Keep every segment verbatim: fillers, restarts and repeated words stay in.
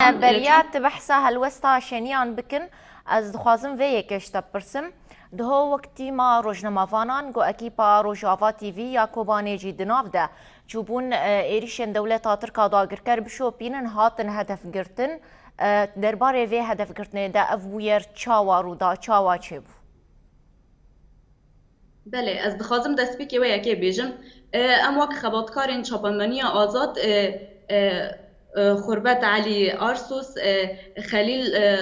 Beriya tu behsa helwesta Şeniyan bikin, ez dixwazim vê yekê ji te bipirsim. Diho wek tîma rojnamavanan ku ekîpa Rojava T V ya Kobanê jî di nav de çûbûn, e, êrîşên dewleta Tirk a dagirker bişopînin hatin hedefgirtin. E, derbarê vê hedefgirtinê de ev bûyer çawa rû da, çawa çêbû? Belê, ez dixwazim destpêkê wê yekê bêjim. E, em wek xebatkarên çapemeniya azad, e, e, e, Xurbet Elî Arsus, e, Xelîl, e,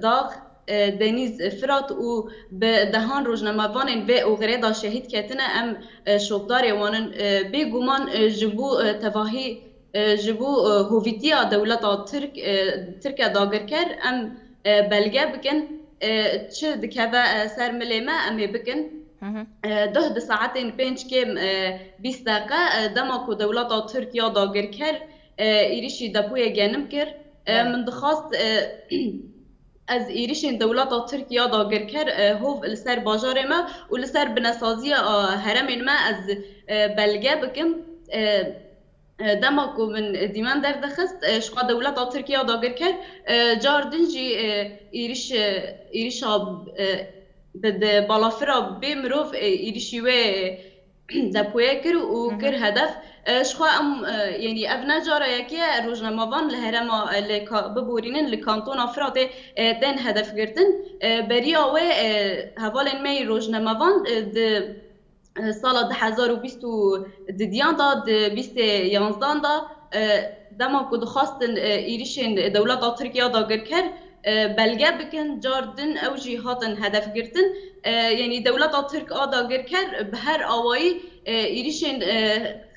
Dax, e, Denîz Firat û bi dehan rojnamevanên vê oxirê de şehîd ketine, em, e, şopdarê wan in. E, bêguman, e, ji bo, e, tevahî, e, ji bo, e, hovîtiya dewleta Tirk, e, Tirke dagirker, em, e, belge bikin, e, çi dikeve, e, ser milê me, em ê bikin. E, duh di saetên pênc kêm, e, bîst deqe, e, dema ku dewleta Tirk ya dagirker, e, êrîşî depoyê genim kir, e, min dixwast, e, ez êrîşên dewleta Tirk ya dagirker, e, hov li ser bajarê me û li ser binesaziya, e, herêmên me ez, e, belge bikim. E, e, dema ku min dîmen derdixist, e, ji xwe dewleta Tirk ya dagirker, e, car din jî, e, êrîş, e, êrîşa, e, bi, di balafira bê mirov, e, êrîşî wê, e, depoyê kir û kir hedef. E, ji xwe em, e, yanî ev ne cara yekê ye rojnamevan li herêma, e, li ka-, biborînin li kantona Firatê, e, tên hedefgirtin. E, beriya wê, e, hevalên me yî rojnamevan, e, di, e, sala du hezar û bîst û didiyan de, di bîstê yanzdan de, e, dema ku dixwastin, e, êrîşên dewleta Tirk ya dagirker, e, belge bikin, car din ew jî hatin hedefgirtin. E, yanî dewleta Tirk a dagirker bi her awayî, e, êrîşên, e,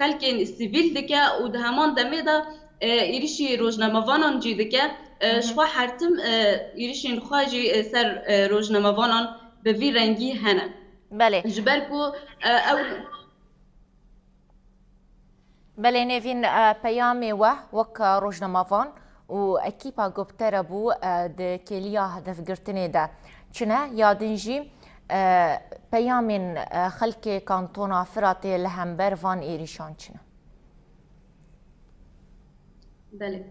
xelkên sivîl dike û di heman demê de, e, êrîşî rojnamevanan jî dike. E, ji xwe her tim, e, êrîşên xwe jî, e, ser, e, rojnamevanan bi vî rengî hene. Belê. Ji ber ku, e, ew Belê Nêvîn, e, peyamê we wek, e, rojnamevan û ekîpa ku bi te re bû, e, di kêliya hedefgirtinê de çi ne? Ya din jî, e, peyamên, e, xelkê kantona Firatê li hember van êrîşan çi ne? Belê.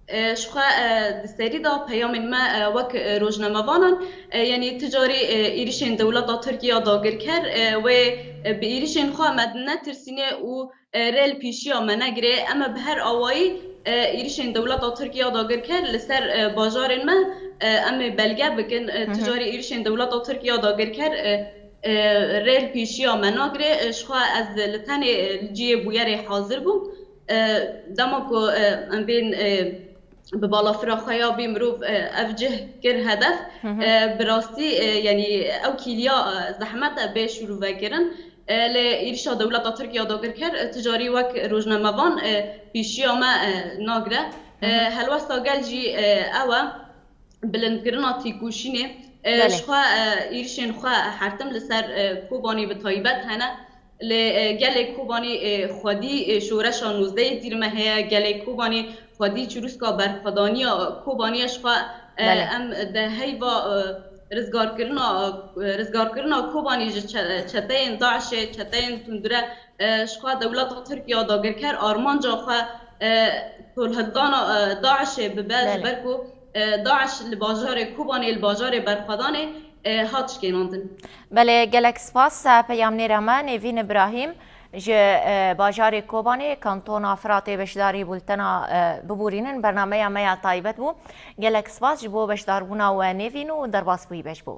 E, ji xwe, e, di serî de peyamên me, e, wek, e, rojnamevanan, e, yanî ti carî, e, êrîşên dewleta Tirk ya dagirker, e, wê, e, bi êrîşên xwe me netirsîne û, e, rê li pêşiya me negire. Em ê bi her awayî, e, êrîşên dewleta Tirk ya dagirker li ser, e, bajarên me, e, em ê belge bikin. E, ti carî êrîşên dewleta Tirk ya dagirker, e, e, rê li pêşiya me nagire. E, ji xwe ez li tenê, e, li cihê bûyerê hazir bûm. E, dema ku, e, em bên, e, bi balafira xwe ya bê mirov, e, ev cih kir hedef, e, bi rastî, e, yanî ew kîliya, e, zehmet e bê şîrove kirin. E, lê êrîşa dewleta Tirk ya dagirker, e, ti carî wek rojnamevan, e, pêşiya me, e, nagire. E, helwesta gel jî, e, ew e. Bilindkirina têkoşînê, e, ji xwe, e, êrîşên xwe her tim li ser, e, Kobanê bi taybet hene. Li, e, gelê Kobanê, e, xwedî, e, şoreşa nozdehê Tîrmehê ye. Gelê Kobanê xwedî çirûska berxwedaniya Kobanê ye. Ji xwe, e, em di heyva, e, rizgarkirina, e, rizgarkirina Kobanê ji çe-, çeteyên DAIŞê, çeteyên tundure, e, ji xwe dewleta Tirk ya dagirker armanca xwe, e, tolhildana, e, DAIŞê bibe, ji ber ku, e, DAIŞ li bajarê Kobanê, li bajarê berxwedanê, e, hat şikênandin. Belê, gelek spas, e, peyamnêra me Nêvîn Îbrahîm ji, e, bajarê Kobanê, kantona Firatê beşdarî bultena, e, Biborînin bernameya me ya taybet bû. Gelek spas ji bo beşdarbûna we Nêvîn û derbasbûyî beş bo we.